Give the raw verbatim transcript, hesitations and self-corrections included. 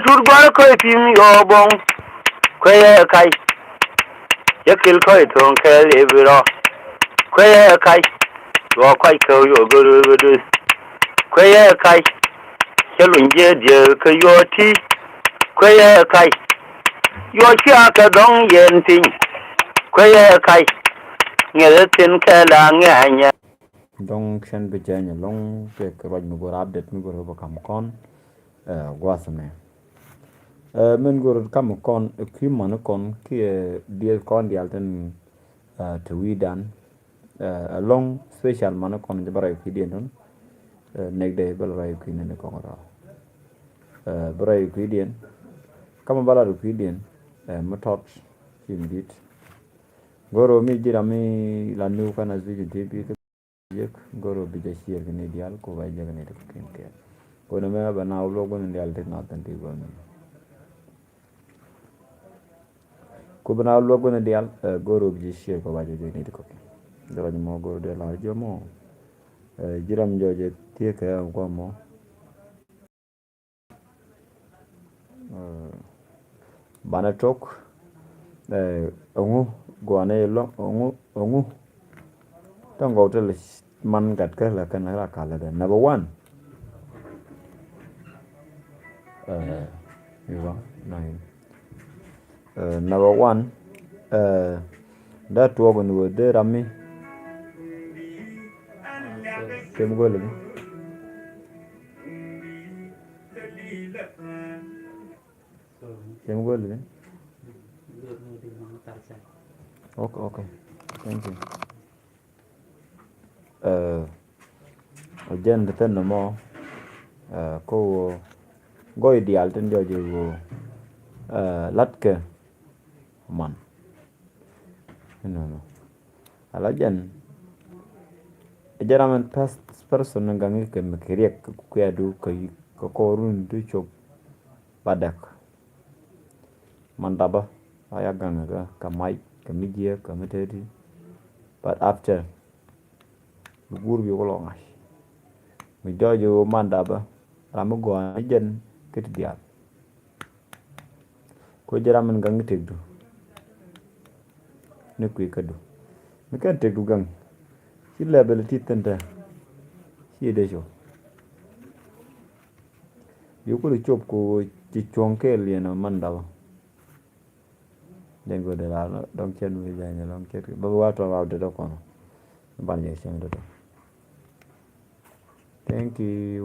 Tut gua̱r kɔc pi̱m yɔ bɔŋ. Kueyɛ kac. Cä kil kɔc thoŋ kɛɛl i̱ bi rɔ. Kueyɛ kac. Yɔ kɔc kɛ yɔ gör bi duth. Kueyɛ kac. Cä luny jiɛ diɛ kɛ yɔ ti. Kueyɛ kac. Yɔ cia kɛ dɔŋ yɛn piny. Kueyɛ kac. Ŋiɛth thin kɛ la ŋiɛnyɛ. Dɔŋ cɛn bi jɛny ɛlɔŋ kɛ ruac mi gör update mi gör bä kam kɔn. Ɛ, gua̱th mɛ. Ɛ, min gör kam kɔn, ɛ, kui̱ man kɔn kiɛ diɛl kɔn dial tin, ɛ, te wi̱i̱ dan. Ɛ, ɛlɔŋ special man kɔn jɛ bä rɛy kui̱diɛn tun. Ɛ, next day bä rɛy kui̱diɛn kɔn rɔ. Ɛ, bä rɛy kui̱diɛn. Kam bä la rɛy kui̱diɛn. Ɛ, mi tɔt. Cin dit. Gör mi ji̱ ram mi la new kan as vision T V. Jek, gör bi jɛ share kɛ ni dial, ku ba jɛ kɛ ni ti kɔ̱kiɛn kɛɛl. Ku ni mɛ bɛ na wä luɔk gua̱n dial ti na thin ti gua̱n. Ku bɛ na wä luɔk gua̱n dial, ɛ, gör bi jɛ share, ku ba jɛ kɛ ni ti kɔ̱kiɛn. Jɛ rɔ jɛ mɔ gör dial la jɛ mɔ. Ɛ, ji̱ ram jɔ jɛ thiek kɛ gua̱n mɔ. Ɛ, banɛ tok, ɛ, ɛŋu gua̱a̱nɛ ilɔ, ɛŋu, ɛŋu. Tɛ ŋɔw tɛ lɛ man gat kä lɛ kɛn ra kalɛ dɛ. Number one. Ɛ, iwa, na in. Ɛ, number one, ɛ, da tuɔk ni wä dee rami. Kem gol ni. Kem gol ni. Okay, okay. Thank you. Ɛ, ɔ jɛn ti thɛn nɔmɔ, ɛ, ko gɔy dial tin jɔjɛ wo, ɛ, latkɛ man. Inɔnɔ. Ala jɛn, ɛ jɛn ram ɛn pers-, person ni gaŋi kɛ mi kɛ riɛk kɛ kuiɛdu kɛ, kɛ kɔrun ti cop. Ba däk. Man dapä a ya gaŋ kä, kä mac, kä mi jiɛ, kä mi teti. But after, bi guur bi kulɔ ŋa̱c. Mi jɔɔc ɣöö man dapä, ram mi gɔaa ni jɛn kä ti diaal. Ko jɛ ram min gaŋ ni tëkdu. Ni kui̱ kädu. Mi kɛn tëkdu gaŋ. Ci level ti thin te. Ci dee cop. Bi kul cop ku ci cuɔ̱ŋ kɛɛl yɛn ɔ man dapä. Den go̱o̱r de la dɔ̱ŋ cɛn wi̱i̱ jany lɔ̱ŋ cɛt bä bi wa tɔn wa de dɔ̱ kɔn. Ban jɛ cɛn de dɔ̱. Thank you.